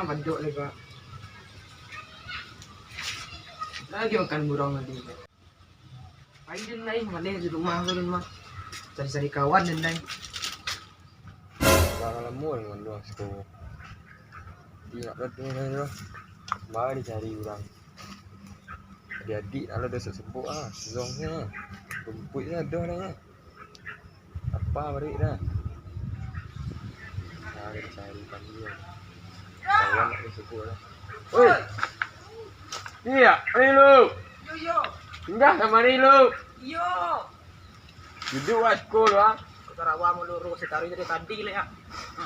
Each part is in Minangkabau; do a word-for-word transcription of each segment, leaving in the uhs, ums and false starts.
Padok lai, Pak. Lagi makan burung tadi. Pai den lai, maleh di rumah ko den mah. Cari-cari kawan den lai. Lah lamo den manduang siko. Di nak datang lai tu. Mari cari urang. Adik-adik nak lah ado sebok-sebok ah, zongnyo. Rumpuiknyo ado lah. Apa bari dah? Cari-cari kami. Kawan nak sebok lah. Oi. Iya, mari lu. Yo, yo. Singgah kamari lu. Yo. Duduak wak siko lu, ah. Kau tarawak mau lurus, setaruh dari tadi lah, ya.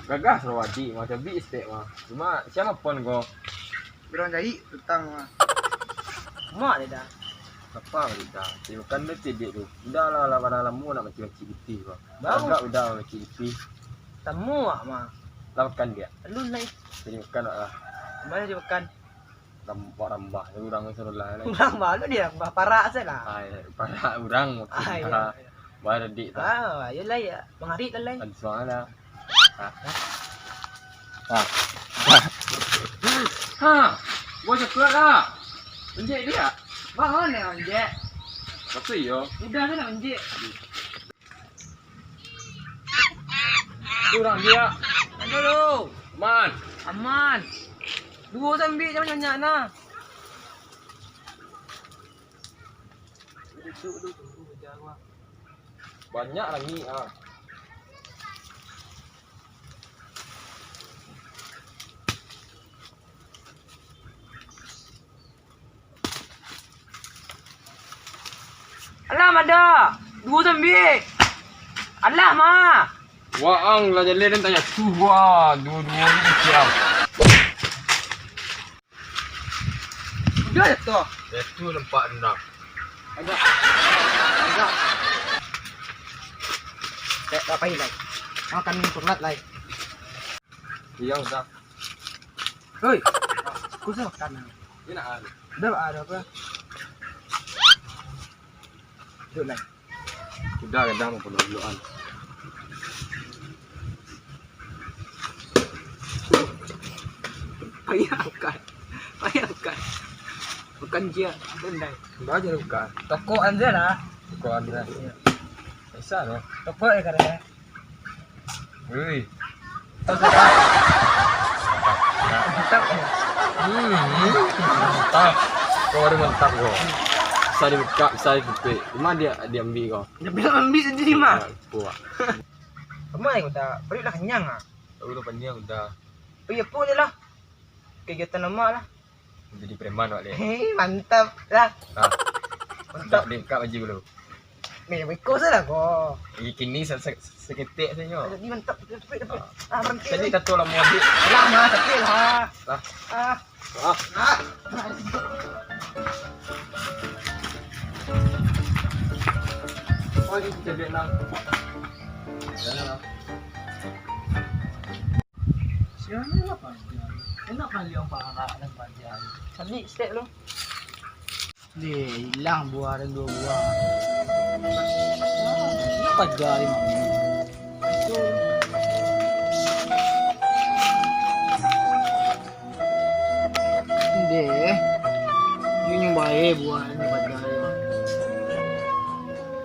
Gagah suruah adik mah, cabi stek mah. Cuma, siapa pon ko? Urang jahik tutang mah. Mak dia dah. Apa berita? Cari makan tu cik dek tu. Udah lah, lah, lah lamo nak mancik-mancik pitih ko. Baru. Agak udah mancik pitih. Tamu awak mah. Lah makan dia. Lu naik. Cari makan lah. Mana dia makan? Rambah, rambah. Urang suruh lah. Urang baru dia rambah. Parak saja lah. Ai, parak urang. Ah, iya, iya. Bayar adik tu. Ah, iyolah ya. Mangarik lah lai. Ada suara lah. Ha? Ha? Ha? Buah coklat lah. Anjek dia. Bangun ya, anjek. Apa iyo? Udah kan, anjek. Kurang dia. Aduh. Aman. Aman. Duo sambil jangan banyak nah. Banyak lagi ah. Alah, mada. Duo sambil. Alah, ma. Waang lah jaleh dan tanya tu. Wah, duo-duo ni kecil. Udah jatuh. Jatuh nampak dah. Agak. Agak. Tak, tak payah lai. Makan coklat lai. Iya, udah. Hoi. Aku sudah makan. Ini nak ada. Udah ada apa? Duduk lai. Udah, udah mau penuh duluan. Payah bukan. Payah bukan. Bukan dia. Bendai. Udah aja bukan. Toko Andra lah. Toko Andra. Iya. Bisa loh. Toko ya karena. Wih. Mantap. Mantap. Hmm, mantap. Kau baru mantap kau. Bisa dibuka, bisa ditutup. Cuma dia diambil kau. Dia bilang ambil sendiri mah. Ya, kuat. Kemai kau dah. Perut dah kenyang ah. Perut dah kenyang dah. Oh iya pun je lah. Kegiatan lama lah. Jadi preman awak dek. Hei, mantap lah. Ah. Mantap. Dek, buka baju dulu. Ni, beko salah ko. Ih, kini se-, se-, seketek sajo. Jadi mantap, tapi, tapi. Ah. Ah, berhenti. Tadi tato lah mau ambil. Lama, tapi lah. Lah. Ah. Ah. Ah. Oh, ini kita lihat lah. Jangan lah. Siapa lah paja? Enak kali yang parak dan paja. Cari stek lu. Deh, hilang buah dan dua buah. Ini paja lima. Deh. Ini bae buah ini paja.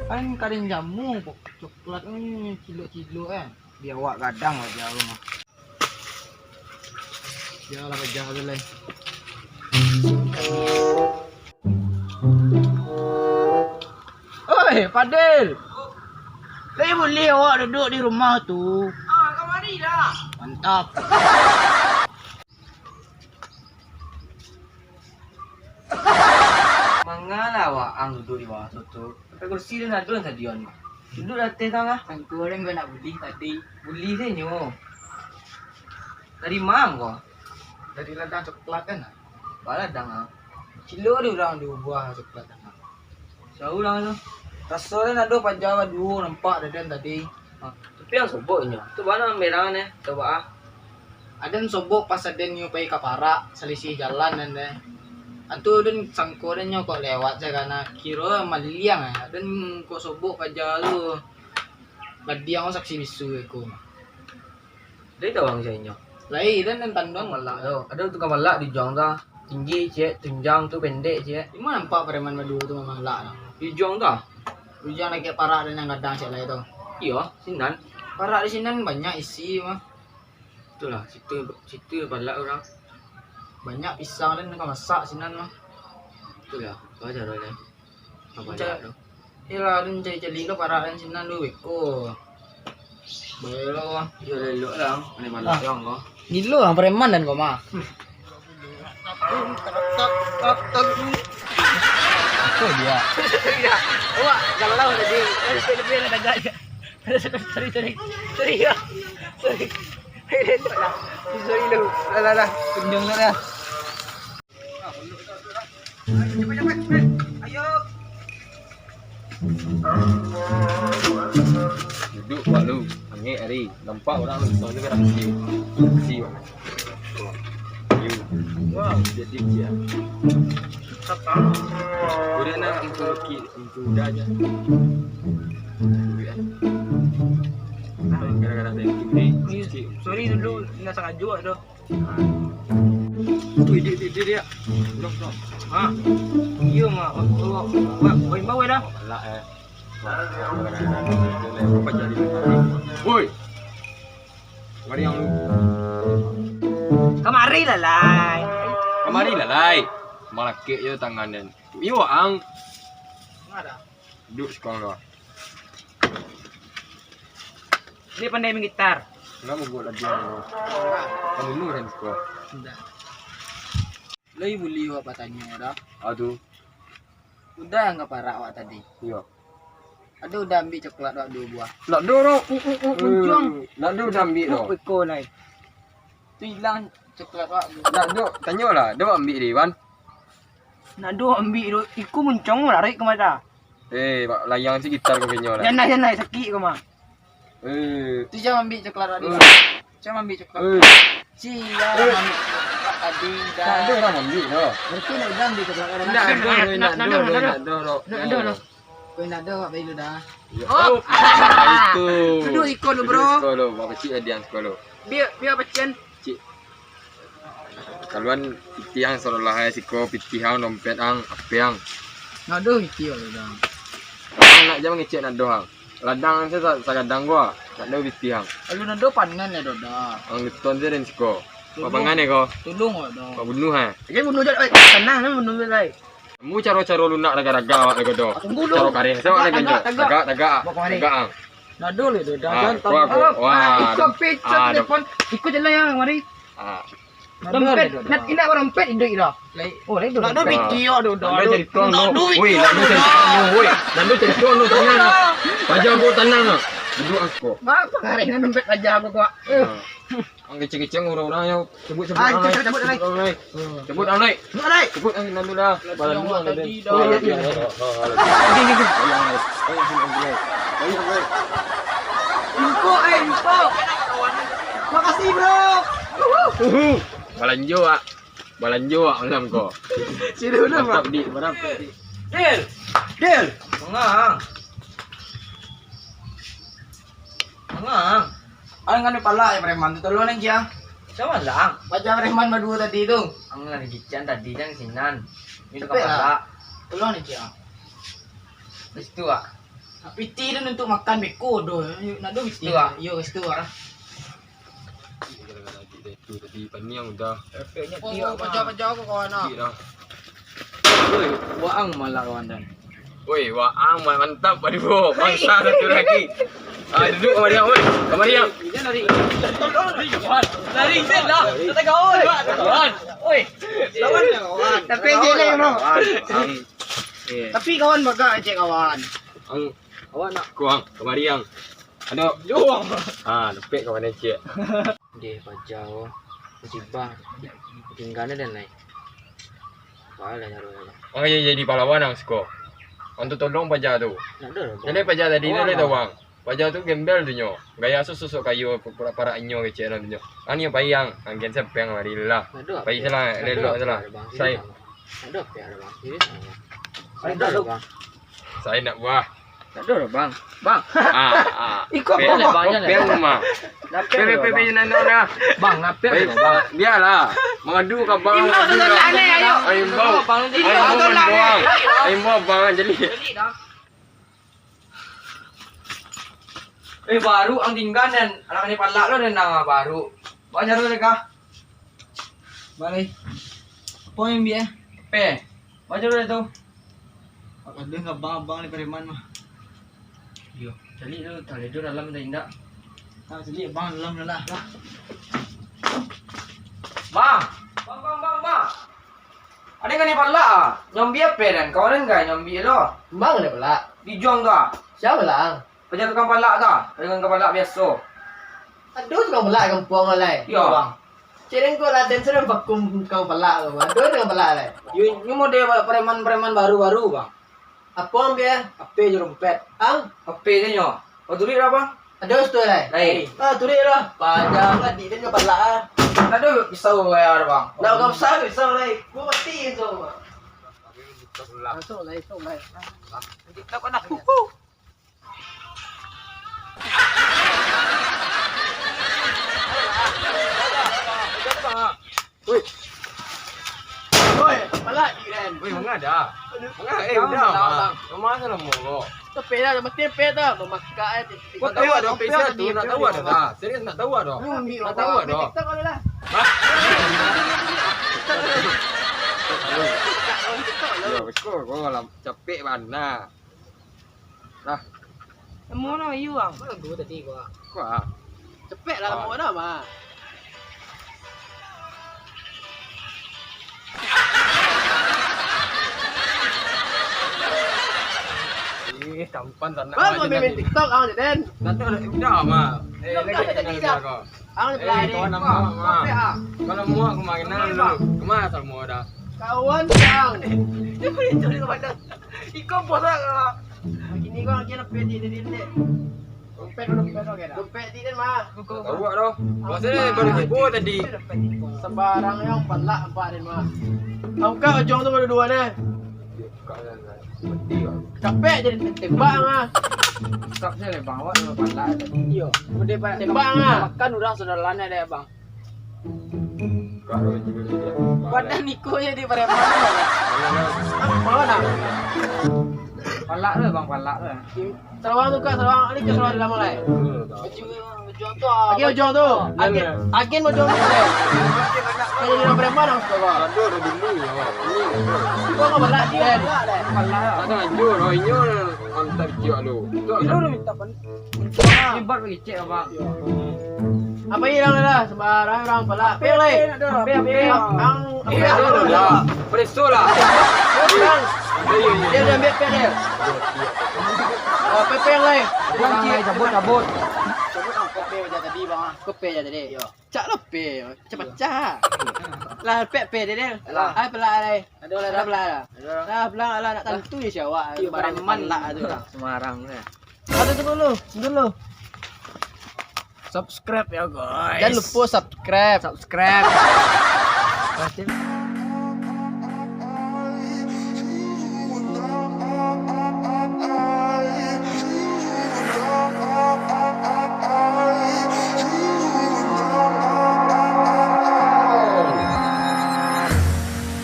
Kan karen jamu kok coklat ni cilok-cilok kan. Di awak gadang lah jauh mah. Jalan lah jauh tu lai. Oi, Fadil. Lai buliah awak duduk di rumah tu? Ah, kamari lah. Mantap. Mangalah waang duduak di bawah tu, tu. Pakai kursi den ado nan sadion. Duduak di ateh tangah. Sangko den kau nak bulih tadi. Bulih se nyo. Dari ma ko? Dari ladang coklat kan? Ba ladang ah. Cilok di urang di buah coklat kan. Sia urang tu? Raso den ado paja baduo nampak dari den tadi. Ah, tapi nan sobok inyo. Tu bana merang eh, coba ah. Aden sobok pas aden nyo pai ka parak, salisih jalan den deh. Antu den sangko den nyo kok lewat se kana, kiro maliliang eh. Aden kok sobok paja tu. Badiang saksi bisu iko. Dari tawang sia inyo. Lai, dan, dan tanduang malak tu. Ado tukang malak di ujuang tu. Tinggi ciek, tunjang tu pendek ciek. Di ma nampak preman baduo tu mamalak tu? Di ujuang tu. Ujuang dakek parak dan nan gadang ciek lai tu. Iyo, sinan. Parak di sinan banyak isi mah. Itulah, situ, situ palak urang. Banyak pisang dan ka masak sinan mah. Itulah, apa caranya? Apa Ca-, palak tu? Iyolah, dan cari-cari lo parak dan sinan lo beko. Boleh lo. Iyo, elok lah. Mana palak Ah. yang kau? Gilo lah, preman dan kau mah. Apa dia? Iya. Awak galau tadi. Eh, lebih-lebih nak tagak dia. Sorry, sorry, sorry. Sorry, ya. Sorry. Eh, elok lah. Sorry lu. Lah, lah, lah. Tunjung tu dah. Ayo. Duduk, Pak Lu. Angek hari. Nampak urang tu, tu kan aksi. Aksi, Pak. Ayo. Wow, jadi dia. Siapa? Udah nak, itu lagi, itu udah aja. Gara-gara dari kiri, kiri. Sorry dulu, nggak sengaja tu. Wih, dia, dia, dia, dia. Dok, dok. Ha? Iya, Mak. Wah, wah, wah, imbau dah. Lah, eh. Apa jadi tadi? Woi. Kamari ang lu. Kamari lah, Lai. Kamari lah, Lai. Malakek je tangan den. Iyo, ang. Mana? Duduk sekarang lah. Dia pandai main gitar. Kenapa buat latihan tu? Kamu dulu kan sekolah. Sudah. Lai bulih awak batanyo dah. Ah, tu. Udah ang ka parak awak tadi. Iyo. Ado udah ambiak coklat awak duo buah. Nak do, Rok. Uh, uh, uh, muncuang. Nak do udah ambiak, Rok. Peko lai. Tu ilang coklat awak. Nak do, tanyolah. Do ambiak dek Iwan. Nak do ambiak do. Iko muncuang lari ka mata. Eh, Pak, layang si gitar kau kenyo lah. Janai, janai, sakik kau mah. Eh. Tu jangan ambiak coklat tadi. Eh. Jangan ambiak coklat. Eh. Sia, eh, ambiak coklat tadi dah. Tak ada orang ambil dah. Berarti nak udah ambil coklat tadi. Nak ada, nak ada, nak ada, nak ada. Nak ada, nak. Kau nak ada, Pak Bailu dah. Ya. Oh. Oh, itu. Duduk iko lu, bro. Duduk iko lu, Pak Kecik tadi yang sekolah. Biar, biar pecian. Cik. Kaluan pitih ang, salah-lah ai siko pitih ang, dompet ang, ape ang. Nak doh pitih ang, dah. Ang nak jam ngecek nak doh ang. Ladang ang sa-, sagadang gua, nak doh pitih ang. Alu nak doh panan ya, doh, dah. Ang diton je den siko. Tolong. Papangan ya ko? Tolong, dah. Kau bunuh, ha? Oke, bunuh je, oi. Tenang, bunuh je, lai. Amu caro-caro lunak raga-raga awak lego do. Tunggu lu. Caro kareh. Tagak, tagak, tagak. Tagak, tagak. Bawa kamari. Tagak, ah. Nado le do, ah, dah, kuah, kuah. Wah, iko pecah telepon. Iko jalan yang kamari. Ah. Dompet, nak indak dompet iduik dah. Lai. Oh, lai do. Nado video do, do. Nado cari tuang do. Woi, nado cari tuang do, woi. Nado cari tuang do, tanang. Paja ko tanang. Duduk angko. Apa kareh dompet paja ko, kok? Ah. Ang kecil-kecil urang-urang yang Cabut, cabut, ah, ang, itu lai. Cabut, lai. Cabut, lai. Cabut, ang, lai. Cabut, ang, nan tu lah. Balan dulu, ang, tadi dah. Oh, iya, iya. Oh, oh, oh, oh. Info, eh, info. Makasih, bro. Uhu. Balanjo, Wak. Balanjo, Wak, malam ko. Sini udah, Pak. Mantap, Dik. Mantap, Dik. Dil. Dil. Manga. Manga. Ang anu pala ya preman tu, tolong ang, Jang. Sama lah. Paja preman baduo tadi tu. Ang lagi Jan tadi, Jan, sinan. Ini tu pala. Tolong ni, Jang. Di situ, ah. Piti tu untuk makan beko do. Nak do piti. Situ, ah. Yo, situ, ah. Gara-gara adik dia tu tadi, paniang udah. Efeknya oh, dia, paja-paja aku kawan, ah. Dia dah. Woi, waang malak kawan dan. Woi, waang ma-, mantap, Pak Ibu. Bangsa satu lagi. Ah, duduk kamari, woi. Kamari, yang. Dia lari. Lari, dia lah. Kata kawan, Pak. Kawan. Woi. Lawan, kawan. Tapi dia lah, bro. Kawan. Ang. Tapi kawan bagak cek kawan. Ang. Awak nak. Kuang, kamari, yang. Aduh. Yo. Ah, dapek kawan cek. Deh, paja ko. Musibah. Tinggalnya dan lain. Apalah nyaronyo. Ang jadi, jadi pahlawan ang siko. Ang tu tolong paja tu. Nak ada lah, Bang. Jadi paja tadi tu awak lah tawang. Paja tu gembel tu nyo. Gaya sosok kayu parak-parak inyo kecek lah tu nyo. Ang ni payang, ang gen sepeng mari lah. Nak ada pai apa? Salah, nak ada lelok apa salah. Ada, Bang? Sai. Serius, Bang. Nak ada apa ada, Bang? Serius, Bang. Nak ada, Bang. Sai nak buah. Tak ada lah, Bang. Bang. Ah, ah. Iko Pek abang lah, Bang, Bang, jangan. Pek rumah. Nak pek Pek, lah, Pek, Bang. Pek, nak, nak, nak. Bang, nak pek Baik, lah, Bang. Biarlah. Mengadu ke abang, Imbau mengadu tu lah. Aneh, ayo. Ayo, imbau. Imbau Ayo, tu imbau lah, doang. Ayo. Ayo, imbau abang jadi. Eh, baru ang tinggal dan anak ni palak lo dan nang baru. Banyak tu deka. Balik. Apa yang biar? Pe. Banyak tu dah tu. Aduh, abang-abang ni preman mah. Yo, cari tu, tak ada dalam dah indak. Tak cari abang dalam dah lah. Bang. Bang, bang, bang, bang. Ada kan ni palak ah. Nyambi apa dan? Kawan kan nyambi lo. Bang ada palak. Di Jong tu ah. Siapa lah? Paja tukang palak tu ah. Dengan tukang palak biasa. Aduh, tukang palak kampung lah, lai. Yo. Bang. Cik Rengkok lah, dan sudah vakum tukang palak tu. Aduh, tukang palak, lai. Yo, ni model preman-preman baru-baru, Bang. Apa ambil? Apa je dompet. Ang? Apa je nyo? Kau tulis apa? Ada situ, lai. Lai. Ah, tulis lah. Panjang lah, di dia palak ah. Tak ada pisau, ya, Bang. Nak kau pisau, pisau, lai. Gua mati tu, Bang. Langsung, lai, langsung, lai. Kita kena. Woi. Woi, palak Iren. Woi, manga dah? Manga, eh, udah, Bang. Manga salah mongok. Tepek dah, mati tepek dah. Memakai, eh. Kau tahu ada pesa tu, nak tahu ada dah. Serius nak tahu ada. Nak tahu ada. Hah? Yo, betul, kau lah capek bana. Lah. Lamo no, iyo, Bang. Mana gua tadi, gua? Kuah. Cepek lah, lamo dah, Bang. Ih, tampan sanak. Bang, mau main TikTok, Bang, Jaden. Nanti udah, udah, Bang. Eh, lagi tadi, Bang. Ang Eh, pelari. Kawan lamo, Mak. Kawan lamo, aku main dulu. Kemana sama dah? Kawan, Bang. Dia boleh cari kemana? Iko bos lah. Gini kau lagi nak pedi, pedi, pedi. Dompet dulu, dompet dulu, kena. Dompet di den, mah. Tahu dah. Masa ni baru tiba tadi. Sembarang yang palak nampak den, mah. Angkat ujung tu baru dua deh. Capek jadi tembak, mah. Stop sih, Bang. Awak dulu palak. Iyo. Udah, Pak. Tembak, mah. Makan urang saudara lain deh, Bang. Badan iko je di pareman. Apa dah? Palak tu, Bang, palak tu. Sarawang tu, Kak, sarawang. Ini ke sarawang dalam, lai. Baju, baju tu. Lagi ujung tu. Agen, agen ujung tu, lai. Kalau di pareman, harus sarawang. Ada, ada dulu, ya. Kau nggak palak, dia. Palak. Tak ada anjur, oh, inyo mantap ciak lu. Tu, lu dah minta pen- Hebat kecek, Abang. Apa hilang dah? Sembarang orang palak. Peng, lai. Peng, peng. Ang, Iya, peng, ada peng. Dah. Pereso lah. Peng. Iya, iya, iya. Dia dah ambil peng dia. Ah, peng, peng, lai. Cabut, cabut, cabut. Cabut, ah, kopi aja tadi, Bang, ah. Kopi aja tadi. Iya. Cak lah peng. Pacah-pacah. Lah, pek, pek dia, dia. Lah. Ai, palak, lai. Ada lah, ada. Palak, lah. Ada lah. Lah, palak, lah, nak tantu je si awak. Iya, palak, palak tu lah. Sembarang tu. Ada tu dulu, dulu. Subscribe ya, guys. Jangan lupa subscribe. Subscribe.